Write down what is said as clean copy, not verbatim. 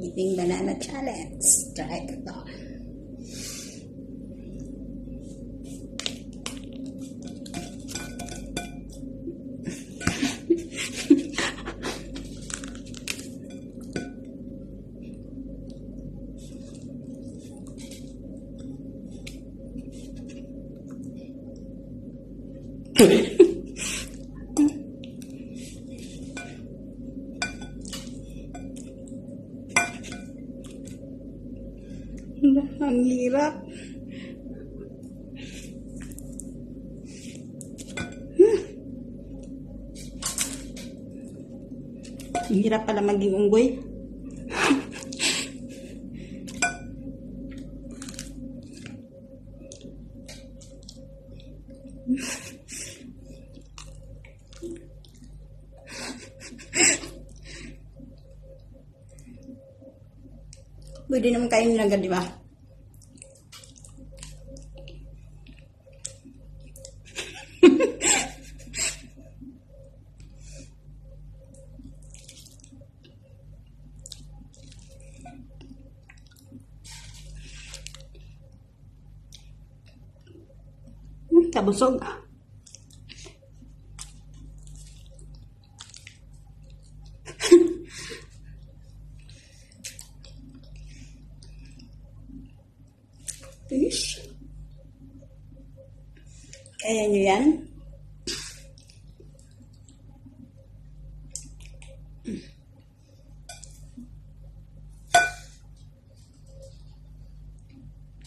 Eating banana challenge. Try ko to. Ang hirap. Ang hirap pala maging unggoy. Pwede naman kainin agad, di ba? Kabusog. Fish. Kaya nyo yan?